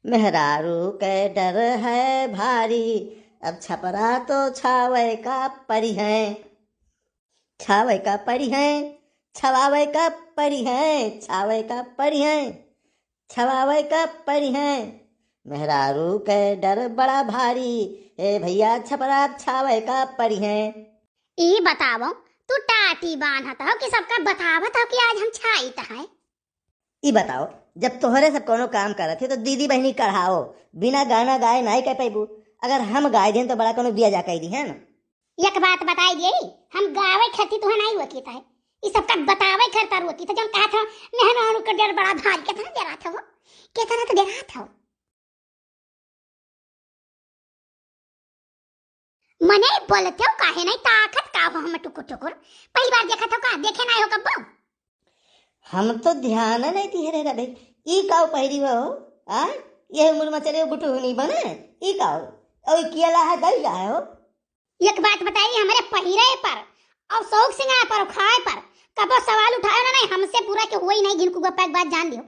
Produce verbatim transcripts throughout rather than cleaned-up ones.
मेहरारू के डर है भारी, अब छपरा तो छावे का परी है, छावे का परी है, छवावे का परी है, छावे का परी है, छवावे का परी है। मेहरारू के डर बड़ा भारी, ए भैया छपरा छावे का परी है। ई बतावो, तू टाटी बांधत हो कि सबका बतावत हो कि आज हम छाइत हैं? ई बताओ, जब तोहरे सब कौनो काम करत है तो दीदी बहिनी कढ़ाओ, बिना गाना गाए नाई कह पैबू। अगर हम गाय देन तो बड़ा कौनो बिया जा कह दी है ना। एक बात बताई दिए, हम गावे खती तुहे नाई वकीत है, ई सबका बतावे खरता रुकी तो जौन कहा था, मेहरारू के डर बड़ा भारी, केतना डरात हो, केतना तो डरात हो। मने बोलते हो काहे नहीं, ताकत का हो हम टुकुर टुकुर, पहली बार देखत हो का, देखे नहीं हो कब्बो? हम तो ध्यान नहीं दिए रहे भाई, ई काऊ पहिरी हो? आ, ये उम्र में चले गुटू नहीं बने, ई काऊ? और किया ला है दल जाए हो। एक बात बताई, हमरे पहिरे पर और शौक सिंगार पर और खाए पर कबो सवाल उठायो ना, नहीं हमसे बुरा के हुई नहीं, जिनको गप्पा एक बात जान लियो।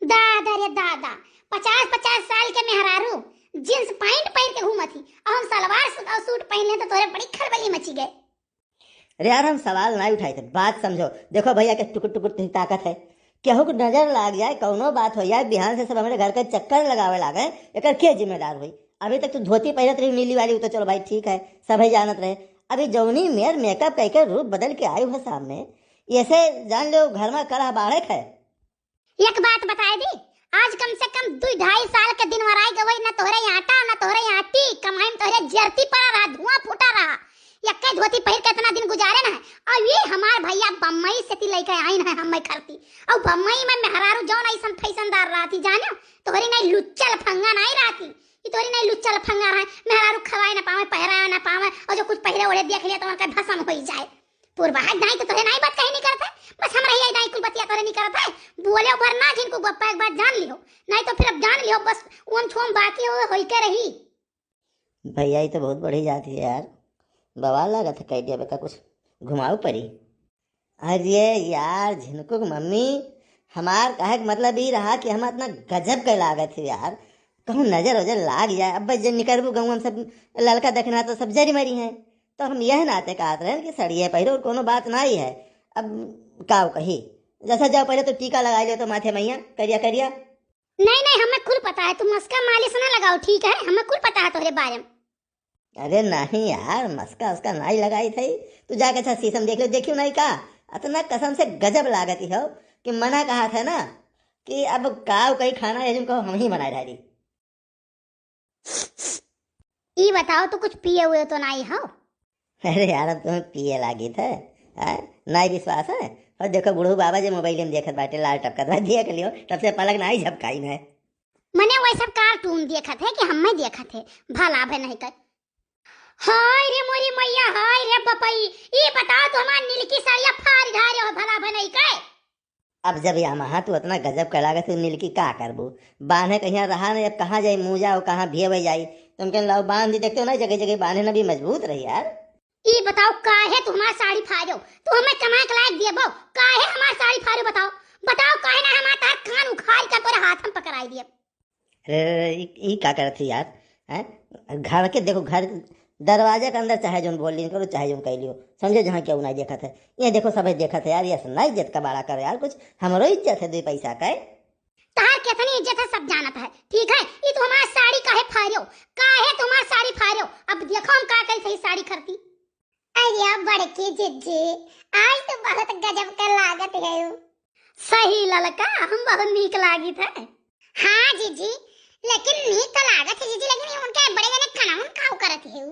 दादा रे दादा, पचास पचास साल के मेहरारू जींस पैंट पहन के घूमत ही और हम सलवार सूट और सूट पहन ले तो तोरे बड़ी खलबली मची गए। अरे यार, हम सवाल नहीं उठाई थे, बात समझो। देखो भैया के टुकुर टुकुर तुही ताकत है, केहू के नजर लाग जाए, कौनो बात हो जाए, बिहान से सब हमरे घर के चक्कर लगावे लागे, एकर के जिम्मेदार हुई? अभी तक तू धोती पहिरत रही नीली वाली, वो तो चलो भाई ठीक है, सभे जानत रहे। अभी जौनी मेर मेकअप कइके रूप बदल के आई हुआ सामने, ऐसे जान लो घर में कलह बाढ़े है। एक बात बताए दी, आज कम से कम दुई ढाई साल के दिन वराई गवई, न तोहरे आटा, न तोहरे आटी, कमाई में तोहरे जरती पड़ा रहा, धुआं फूटा रहा। यक्के धोती पहिर के इतना दिन गुजारे न है। और ये हमार भैया बम्बई से ती लेके आइन है हमें खरती। और बम्बई में मेहरारू जौन ऐसन फैशनदार रहती, जाने, तोहरी नहीं लुच्चा लफंगा नहीं रहती। ई तोहरी नहीं लुच्चा लफंगा रहे, मेहरारू खवाए ना पावे, पहराए ना पावे, और जो कुछ पहिरे ओढ़े देख लिया तो उनका भसम हो ही जाए। पूर्वाहट नहीं तो तोहे नहीं बात कहीं नहीं करते, बस हमरा यही दाई कुल बतिया तोरे नहीं करते। बोले ऊपर ना जिनको गप्पा एक बात जान लियो, नहीं तो फिर अब जान लियो, बस ओम छोम बाकी हो, होई के रही। भैया, ये तो बहुत बढ़िया जात है यार, बवाल लागत है, कह दिया बेटा, कुछ घुमाओ परी। अरे यार, झिनकू के मम्मी, हमार कहे के मतलब ई रहा कि हम इतना गजब के लागत है यार, कहूँ नजर वजर लाग जाए। अब जे निकलबू गाँव में सब ललका देखना तो सब जरी मरी हैं, तो हम यह नाते कहत रहे कि सड़िए पहिरो और कोनो बात ना ही है। अब काव कही, जैसा जाओ पहले तो टीका लगा लियो तो माथे मैया करिया करिया। नहीं, नहीं, हमें कुल पता है, तुम मस्का मालिश ना लगाओ, ठीक है? हमें कुल पता है तोहरे बारे में। अरे नहीं यार, मस्का उसका नहीं लगाई थी, तू जाके अच्छा शीशम देख लो, देखियो नहीं का, इतना कसम से गजब लागत ही हो कि मना कहा था ना कि अब काव कहीं खाना है जिनको हम ही बनाए रही। ई बताओ, तू कुछ पिए हुए तो नहीं हो? अरे यार, अब तुम्हें पिए लागी थे, हैं? नहीं विश्वास है? और देखो, बूढ़ू बाबा जे मोबाइल में देखत बाटे, लाल टपकत बा, देख लियो, तब से पलक नहीं झपकाई है। मने वही सब कार्टून देखत है कि हमें देखत है, भला भे नहीं कर। हाय रे मोरी मैया, हाय रे बपई, ई बताओ तो हमार नीलकी सड़िया फाड़ धारे हो, भला भे नहीं कर। अब जब यामाहा तू इतना गजब का लागत है, नीलकी का करबू? बान्हे कहीं रहा नहीं, अब कहाँ जाई, मुँह जाओ, कहाँ भेवे जाई? तुम कहने लाओ बांध दी, देखते हो ना, जगह जगह बान्हे ना भी मजबूत रही यार। ई बताओ, काहे तू हमार साड़ी फाड़ो? तू हमें कमाए के लायक दिए बो, काहे हमार साड़ी फाड़ो? बताओ, बताओ, काहे ना हमार तार कान उखाड़ के तोरे हाथ में पकड़ाई दिए। अरे, ई, ई का करत है यार? हैं? घर के देखो, घर, दरवाजा के अंदर चाहे जोन बोल लियो करो, चाहे जोन कह लियो, समझो, जहाँ केहू नहीं देखत है। ये देखो, सभी देखत है यार, ये सब नहीं इज्जत का बड़ा करो यार, कुछ हमरो इज्जत है, दो पैसा का है। तहार कितनी इज्जत है, सब जानत है, ठीक है? ई तू हमार साड़ी काहे फाड़ो? काहे तू हमार साड़ी फाड़ो? अब देखो हम का करी सही साड़ी खरती। अरे बड़की जिज्जी, आज तो बहुत गजब के लागत है। सही ललका, हम बहुत नीक लागित है। हाँ जिज्जी, लेकिन नीक तो लागत है जिज्जी, लेकिन ये उनके बड़े जने कनउन काऊ करत है?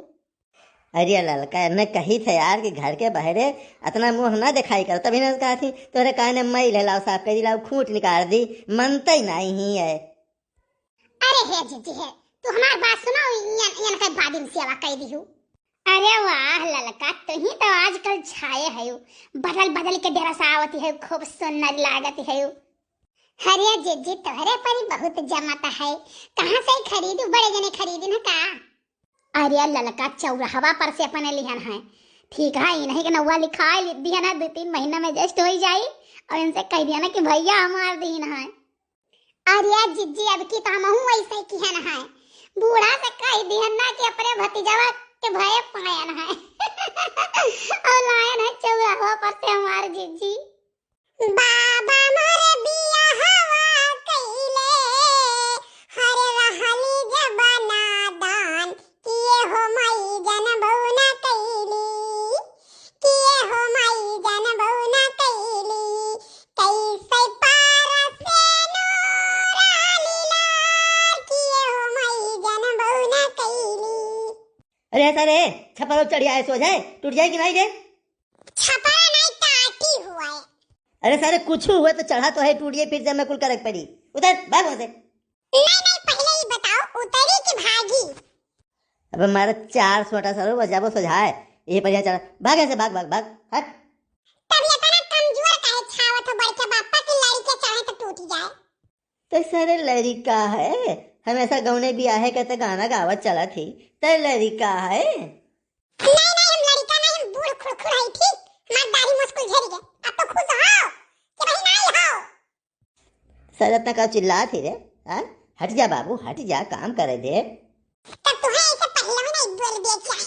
अरे ललका, मैं कही थे यार कि घर के बहरे इतना मुँह ना दिखाई कर, तभी ना कहा थी तोरे काने मैल है, लाओ साफ कर दी, लाओ खूंट निकाल दी, मनते ही नहीं है। अरे हे जिज्जी हे, तू हमार बात सुनो, यन, यन के बादिम सेवा कई दिहू। अरे वाह ललका, तुही तो आजकल छाए हयू, बदल बदल के ड्रेस आवती है, खूब सुंदर लागत है। अरे जिज्जी, तोहरे पर ही बहुत जमत है, कहाँ से खरीदू, बड़े जने खरीदी न का? अरे ललका, चौराहवा पर से अपने लिहन है, ठीक है, इन्हीं के नौवा लिखाए दिया ना, दो तीन महीना में adjust हो जाई, और इनसे कह दिया ना कि भैया हमार दीन है। अरे जिज्जी, अब की तो हमहू ऐसे किहन है, बूढ़ा से कह दिहन ना कि अपने भतीजवा के भये पायन है। और लायन है चौराहा पर से हमार जिज्जी। बाबा मोर बियाहवा कइले, हर रहली जब नादान, किए हो माई जनबौ ना कइली, किए हो माई जनबौ ना कइली, कैसे पार से नूरा लीला, किए हो माई जनबौ ना कइली। अरे सारे, छपरा चढ़िया है, सोझ है, टूट जाए कि नहीं रे? छपरा नहीं, टाटी हुआ है। अरे सारे, कुछ हुआ तो चढ़ा तो है, टूटिए फिर से हमें कुल करक पड़ी। उतर, भाग वहाँ से। नहीं, नहीं, पहले ही बताओ, उतरी कि भागी? अब हमारा चार सोटा सरो बजाबो सोझाए, ये पर यहाँ चढ़ा, भाग यहाँ से, भाग, भाग, भाग, हट। तब इतना कमजोर काहे छावत हो बड़के बापा की लड़के चढ़े तो टूट जाए? तो सारे लड़िका है, हमेशा गौने बियाहे के तो गाना गावत चलत ही, तो लड़िका है। नहीं, नहीं, हम लड़िका नहीं, हम बूढ़ खुड़खुड़ है, ठीक? हमार दाढ़ी मुस्कुल झड़ गए, अब तो खुश हो कि भाई नहीं हो? सर, इतना का चिल्लात ही रे? हाँ? हट जा बाबू, हट जा, काम करे दे। तब तुम्हें ऐसे पहले भी नहीं बोल दिए क्या है?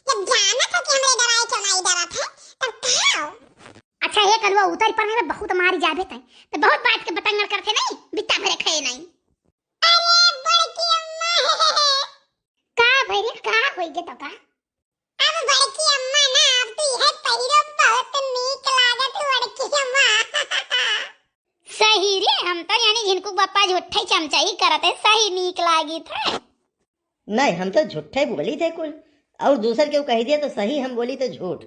जब जानत हो कि हमरे डराए क्यों नहीं डरत है, तब कहाँ हो? अच्छा, हे कलुआ, उतर पर में बहुत मारी जाबे तय। तो बहुत बात के बतंगड़ करते नहीं, बित्ता भरे खाए नहीं। अरे बड़की अम्मा, का भई रे, का होई गे तो का? अब बड़की अम्मा ना, अब तू यह पहिरो, बहुत नीक लागत बड़की अम्मा। सही रे, हम तो यानी झिनकू बप्पा झूठे चमचाई करत है, सही नीक लागित है। नहीं, हम तो झूठे बोली थे कुल, और दूसर केहू कह दिया तो सही, हम बोली तो झूठ।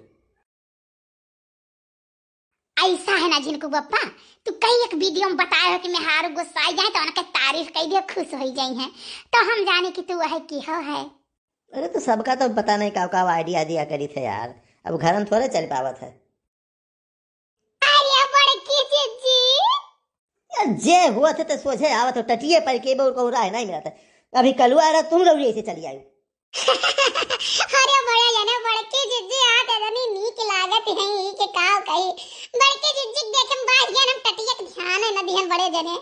ऐसा है ना झिनकू बप्पा, तू कई एक वीडियो में बताए हो कि मेहारू गोसाई जाए तो उनके तारीफ कई दियो, खुश हो जाई हैं, तो हम जाने कि तू वह की हो है। अरे तो सबका तो पता नहीं का का आइडिया दिया करी थे यार, अब घर में थोड़े चल पावत है। अरे बड़की जिज्जी। यार जे हुआ थे तो सोझे आवत हो, टटिए पर के बउर को राह नहीं मिलत है। अभी कलुआ रहा, तुम रउरी ऐसे चली आई। अरे बड़े जने, बड़की जिज्जी, आप इतनी नीक लागत हैं, ई के काव कही। बड़की जिज्जी के देखे में बाज गया, हम टटिया के ध्यान है न दिहन बड़े जने।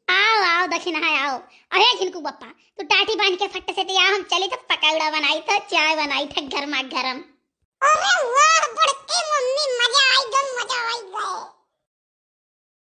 आओ, आओ, दक्षिणा है, आओ। अरे झिनकू बप्पा, तू टाटी बांध के फट से तैयार, हम चली तो पकौड़ा बनाई, तो चाय बनाई था गर्मा गर्म। अरे वाह, बड़की मम्मी, मजा आई गए, मजा आई गए।